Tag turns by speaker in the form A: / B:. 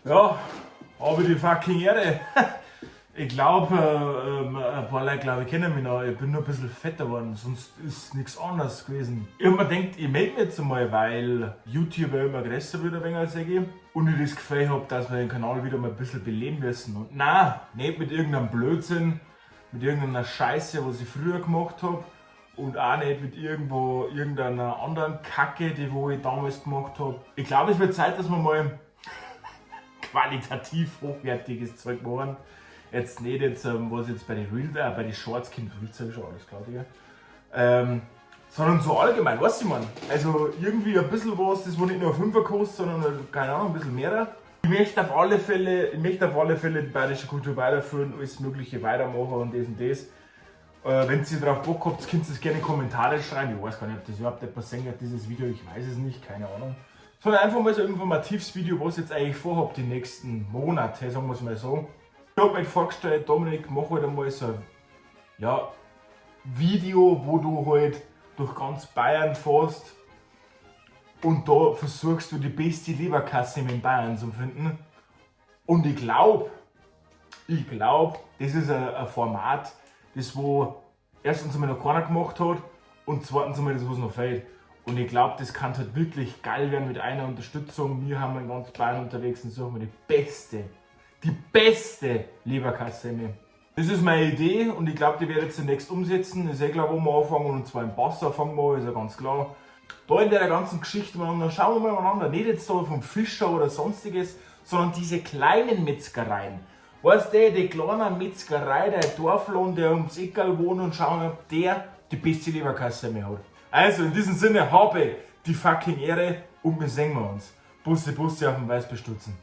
A: Ja, habe die fucking Ehre. Ich glaube, ein paar Leute, glaube ich, kennen mich noch. Ich bin nur ein bisschen fetter geworden, sonst ist nichts anderes gewesen. Ich hab mir gedacht, ich melde mich jetzt einmal, weil YouTube ja immer größer wird, ein wenig als ich. Und ich das Gefühl hab, dass wir den Kanal wieder mal ein bisschen beleben müssen. Und nein, nicht mit irgendeinem Blödsinn, mit irgendeiner Scheiße, was ich früher gemacht hab. Und auch nicht mit irgendwo irgendeiner anderen Kacke, die wo ich damals gemacht hab. Ich glaube, es wird Zeit, dass wir mal qualitativ hochwertiges Zeug machen. Jetzt nicht jetzt, was jetzt bei den Reels, bei den Shorts kommt, Reels sag ich schon, alles klar, Digga. Sondern so allgemein, weißt du, ich mein? Also irgendwie ein bisschen was, das wo nicht nur 5 kostet, sondern keine Ahnung, ein bisschen mehr. Ich möchte auf alle Fälle die bayerische Kultur weiterführen, alles Mögliche weitermachen und das und das. Wenn ihr darauf Bock habt, könnt ihr es gerne in Kommentare schreiben. Ich weiß gar nicht, ob das überhaupt etwas sehen wird, dieses Video, ich weiß es nicht, keine Ahnung. Sondern einfach mal so ein informatives Video, was ich jetzt eigentlich vorhab die nächsten Monate, sagen wir es mal so. Ich hab mir vorgestellt, Dominik, mach halt einmal so ein, ja, Video, wo du halt durch ganz Bayern fährst und da versuchst du, die beste Leberkasse in Bayern zu finden. Und ich glaub, das ist ein Format, das wo erstens einmal noch keiner gemacht hat und zweitens einmal das, was noch fehlt. Und ich glaub, das kann halt wirklich geil werden mit einer Unterstützung. Wir haben in ganz Bayern unterwegs und suchen wir die beste Leberkasse. Das ist meine Idee und ich glaub, die werde ich jetzt demnächst umsetzen. Ist eh klar, wo wir anfangen, und zwar im Passau fangen wir an, ist ja ganz klar. Da in der ganzen Geschichte miteinander, schauen wir mal miteinander, nicht jetzt da vom Fischer oder Sonstiges, sondern diese kleinen Metzgereien. Weißt du, die kleine Metzgerei, der Dorflohn, der ums Eckerl wohnt, und schauen, ob der die beste Leberkasse mehr hat. Also in diesem Sinne, habe die fucking Ehre und wir sehen wir uns. Bussi, Bussi auf dem Weißbierstutzen.